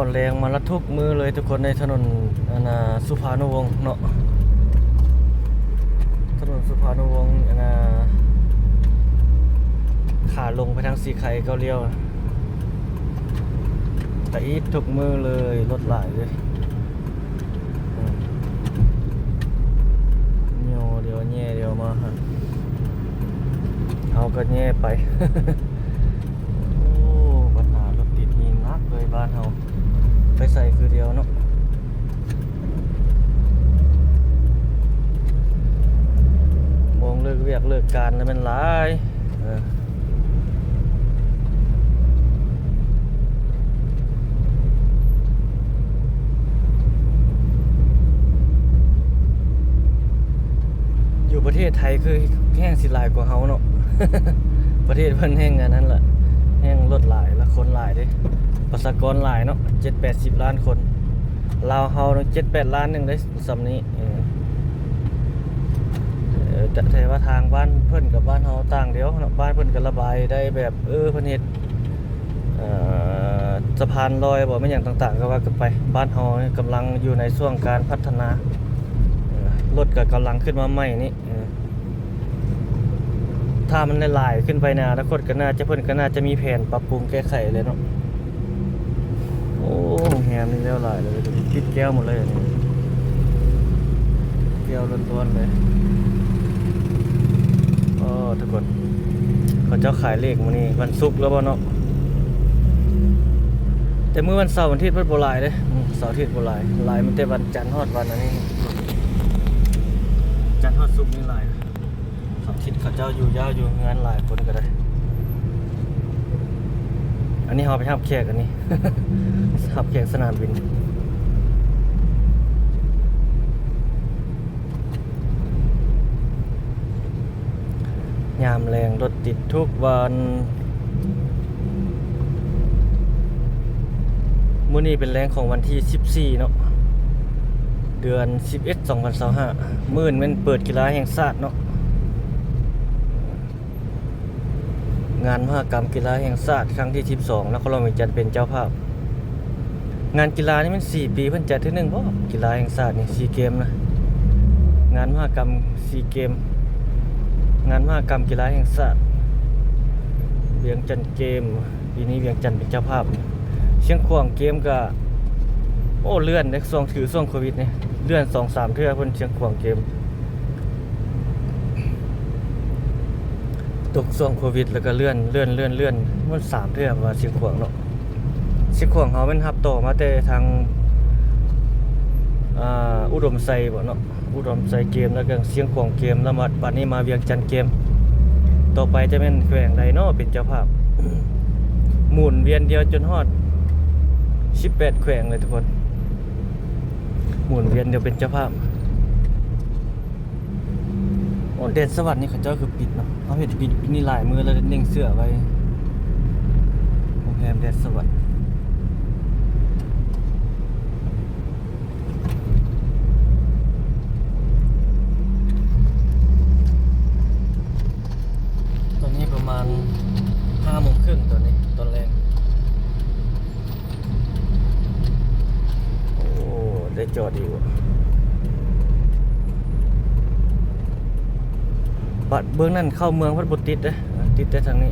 ຕອນແລງມາລະທຸກມື້ເລີຍທຸກຄົນ ໃນຖະໜົນ ອັນນ່າ ສຸພານຸວົງເນາະ, ຖະໜົນສຸພານຸວົງ ອັນນ່າ ຂາລົງໄປທາງສີໄຄເກົ້າລ້ຽວ ຕະອິດທຸກມື້ເລີຍ, ລົດຫຼາຍເລີຍ. ອືມ ຍໍດຽວແຍ່ດຽວມາຫັ້ນ ເຮົາກໍແຍ່ໄປ. ໂອ້ ບັນຫາລົດຕິດນີ້ໜັກເລີຍບ້ານເຮົາ, ໄປໃສຄືດຽວເນາະ. ໂມງເລີກວຽກເລີກການແລ້ວແມ່ນຫຼາຍ. ເອີ ຢູ່ປະເທດໄທຄືແຮ່ງຊິຫຼາຍກວ່າເຮົາເນາະ, ປະເທດເພິ່ນແຮ່ງອັນນັ້ນລະ ແຮ່ງລົດຫຼາຍລະຄົນຫຼາຍເດ້, ປະຊາກອນຫຼາຍເນາະ ເຈັດແປດສິບລ້ານຄົນ, ລາວເຮົາເນາະ ເຈັດແປດລ້ານໜຶ່ງເດ້ ສ່ຳນີ້. ເອີ ເອີ ແຕ່ ແຕ່ວ່າທາງບ້ານເພິ່ນກັບບ້ານເຮົາຕ່າງດຽວເນາະ, ບ້ານເພິ່ນກໍລະບາຍໄດ້ແບບ ເອີ ເພິ່ນເຮັດ ເອີ ສະພານລອຍບໍ ແມ່ນຫຍັງຕ່າງໆ ກໍວ່າກັນໄປ. ບ້ານເຮົາກຳລັງຢູ່ໃນຊ່ວງການພັດທະນາ, ເອີ ລົດກໍກຳລັງຂຶ້ນມາໃໝ່ນີ້. ເອີ ຖ້າມັນຫຼາຍໆຂຶ້ນໄປໃນອະນາຄົດກໍໜ້າຈະ ເພິ່ນກໍໜ້າຈະມີແຜນປັບປຸງແກ້ໄຂແຫຼະເນາະ. ໂອ້ ໂຮງແຮມນີ້ແລ້ວຫຼາຍເລີຍ, ປິດແກ້ວໝົດເລີຍ ອັນນີ້ແກ້ວລ້ວນໆເລີຍ. ໂອ້ ທຸກຄົນ ເຂົາເຈົ້າຂາຍເລກມື້ນີ້ວັນສຸກແລ້ວບໍ່ເນາະ, ແຕ່ມື້ວັນເສົາວັນອາທິດເພິ່ນບໍ່ຫຼາຍເດ້. ອືມ ເສົາອາທິດບໍ່ຫຼາຍ, ຫຼາຍມີແຕ່ວັນຈັນຮອດວັນອັນນີ້, ຈັນຮອດສຸກນີ້ຫຼາຍ. ເສົາອາທິດເຂົາເຈົ້າຢູ່ຍາວຢູ່ເຮືອນຫຼາຍຄົນກໍໄດ້. ອັນນີ້ເຮົາໄປຮັບແຂກ ອັນນີ້ ຮັບແຂກສະໜາມບິນ. ຍາມແລງລົດຕິດທຸກວັນ. ມື້ນີ້ເປັນແລງຂອງວັນທີສິບສີ່ເນາະ ເດືອນສິບເອັດ ສອງພັນຊາວຫ້າ, ມື້ອື່ນແມ່ນເປີດກິລາແຫ່ງຊາດເນາະ. ງານມະຫະກຳກິລາແຫ່ງຊາດຄັ້ງທີສິບສອງ ນະຄອນຫຼວງວຽງຈັນເປັນເຈົ້າພາບ. ງານກິລານີ້ແມ່ນສີ່ປີເພິ່ນຈັດເທື່ອໜຶ່ງບໍ? ກິລາແຫ່ງຊາດນີ້ ຊີເກມນະ, ງານມະຫະກຳຊີເກມ, ງານມະຫະກຳກິລາແຫ່ງຊາດ ວຽງຈັນເກມ. ປີນີ້ວຽງຈັນເປັນເຈົ້າພາບ. ຊຽງຂວາງເກມກະ ໂອ້ ເລື່ອນເດ້ ຊ່ວງ ຖືຊ່ວງໂຄວິດນີ້ ເລື່ອນສອງສາມເທື່ອພຸ້ນ ຊຽງຂວາງເກມ. ຕົກຊ່ວງໂຄວິດ ແລ້ວກໍເລື່ອນ ເລື່ອນ ເລື່ອນ ເລື່ອນ ມັນສາມເທື່ອວ່າຊຽງຂວາງເນາະ. ຊຽງຂວາງເຮົາແມ່ນຮັບຕໍ່ມາແຕ່ທາງ ອ່າ ອຸດົມໄຊບໍເນາະ, ອຸດົມໄຊເກມ ແລ້ວກໍຊຽງຂວາງເກມ ແລ້ວມາ ບັດນີ້ມາວຽງຈັນເກມ. ຕໍ່ໄປຈະແມ່ນແຂວງໃດເນາະເປັນເຈົ້າພາບ? ໝູນວຽນດຽວຈົນຮອດສິບແປດແຂວງເລີຍທຸກຄົນ, ໝູນວຽນດຽວເປັນເຈົ້າພາບ. ໂອ້ ແດນສະຫວັນນີ້ເຂົາເຈົ້າຄືປິດເນາະ, ເຮົາເຫັນປິດ ປິດນີ້ຫຼາຍມື້ແລ້ວ ເໜັງເສືອໄວ້ ໂຮງແຮມແດນສະຫວັນ. ຕອນນີ້ປະມານຫ້າໂມງເຄິ່ງ ຕອນນີ້ ຕອນແລງ. ໂອ້ ໄດ້ຈອດຢູ່. ບັດເບື້ອງນັ້ນເຂົ້າເມືອງພັດບໍ່ຕິດເດ້, ຕິດແຕ່ທາງນີ້.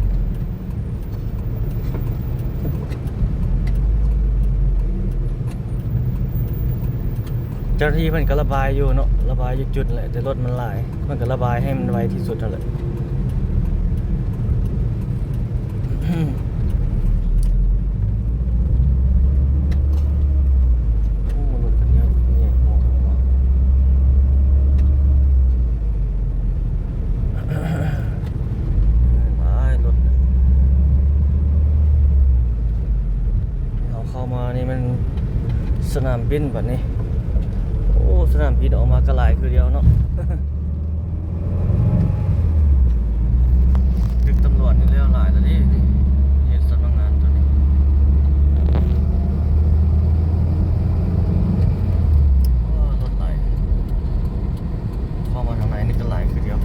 ເຈົ້າໜ້າທີ່ເພິ່ນກໍລະບາຍຢູ່ເນາະ, ລະບາຍຢູ່ຈຸດແຫຼະ, ແຕ່ລົດມັນຫຼາຍ, ເພິ່ນກໍລະບາຍໃຫ້ມັນໄວທີ່ສຸດຫັ້ນແຫຼະ. ໂອ້ ລົດຄັນນີ້ແຍກອອກແລ້ວເນາະ. ຫຼາຍລົດ. ເຮົາເຂົ້າມານີ້ແມ່ນສະໜາມບິນບັດນີ້. ໂອ້ ສະໜາມບິນອອກມາກໍຫຼາຍຄືດຽວເນາະ. ຕຶກຕຳຫຼວດນີ້ແລ້ວຫຼາຍແລ້ວເດ້ ເຂດສຳນັກງານຕົວນີ້. ໂອ້ ລົດຫຼາຍ. ເຂົ້າມາທາງໃນນີ້ກໍຫຼາຍຄືດຽວ.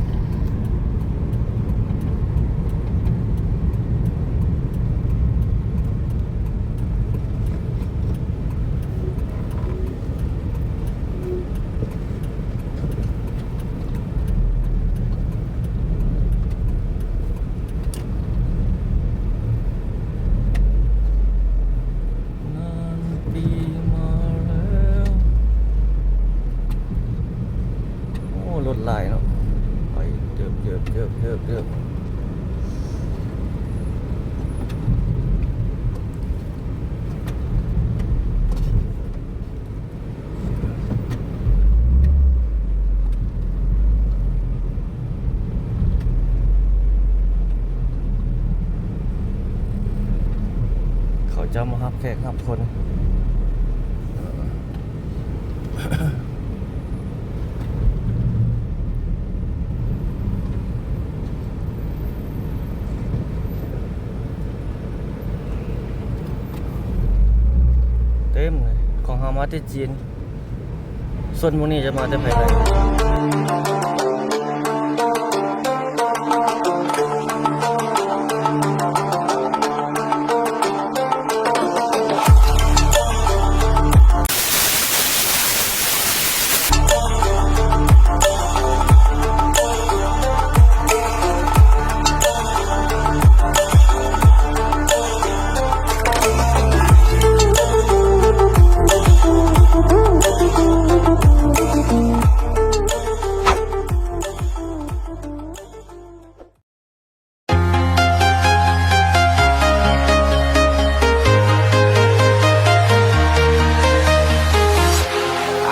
ຫຼາຍເນາະ ໄປເຕີບໆໆໆ ເຂົາເຈົ້າມາຮັບແຂກຮັບຄົນ. ເຕັມເລີຍ ຂອງເຮົາມາແຕ່ຈີນ ສ່ວນໝູ່ນີ້ຈະມາແຕ່ພາຍໃນ.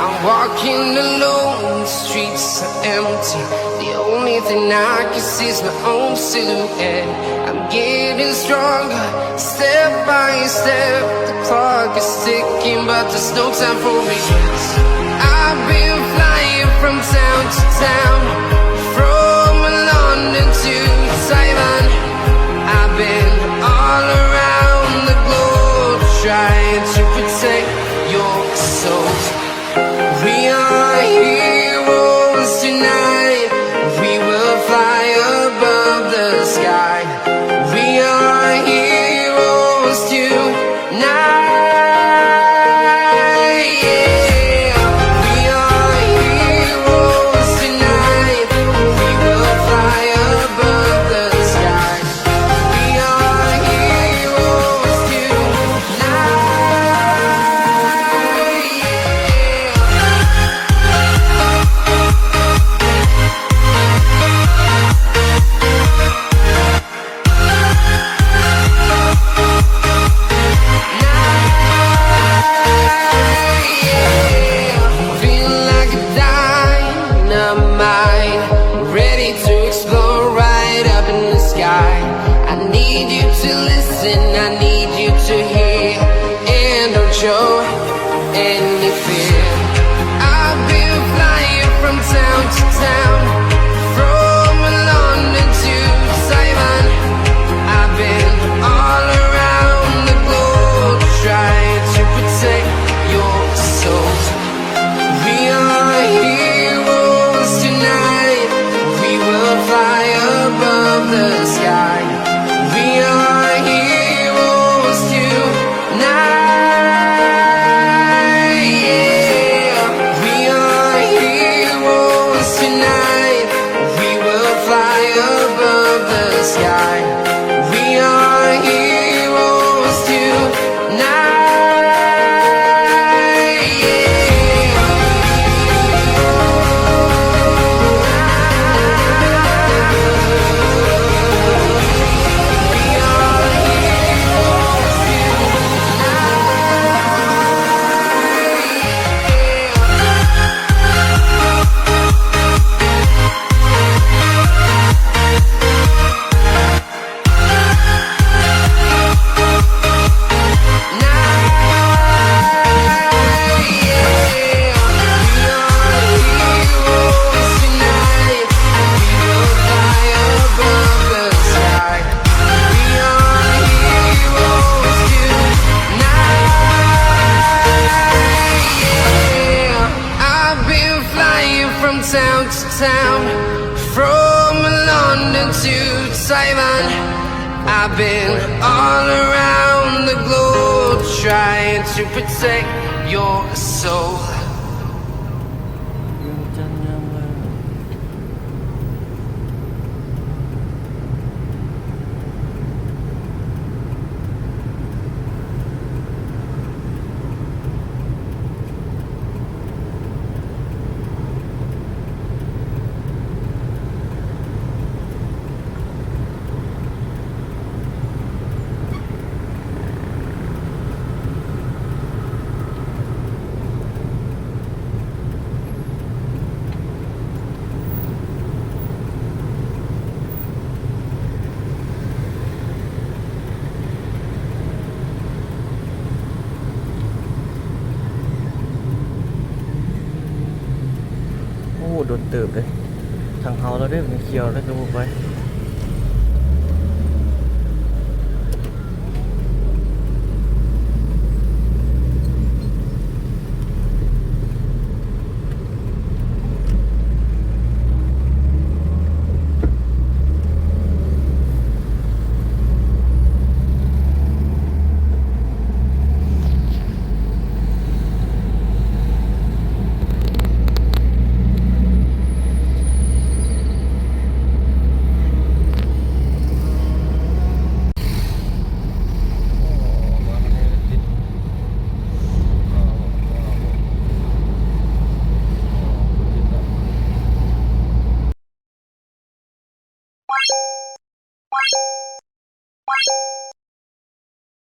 I'm walking alone, the streets are empty. The only thing I can see is my own silhouette. I'm getting stronger, step by step. The clock is ticking, but there's no time for me. I've been flying from town to town, from London to Taiwan. I've been all around the globe trying to protect your soul. We are heroes tonight. We will fly above the sky. We are heroes tonight. Yeah. We are heroes tonight. We will fly above the sky. We are heroes tonight. Yeah. Feel like a dynamite, ready to explode right up in the sky. I need you to listen, I need you to hear, and don't show any fear. I've been flying from town to town, from London to Taiwan. I've been all around the globe trying to protect your soul. We are heroes tonight. We will fly above the sky. We are heroes tonight. Yeah. We are heroes tonight. We will fly above the sky. We are heroes tonight. I've been flying from town to town, from London to Taiwan. I've been all around the globe trying to protect your soul. ເ ດົນເຕີບເດ້ ທາງເຮົາແລ້ວເດ້ ມັນຂຽວແລ້ວຄືບໍ່ໄປ.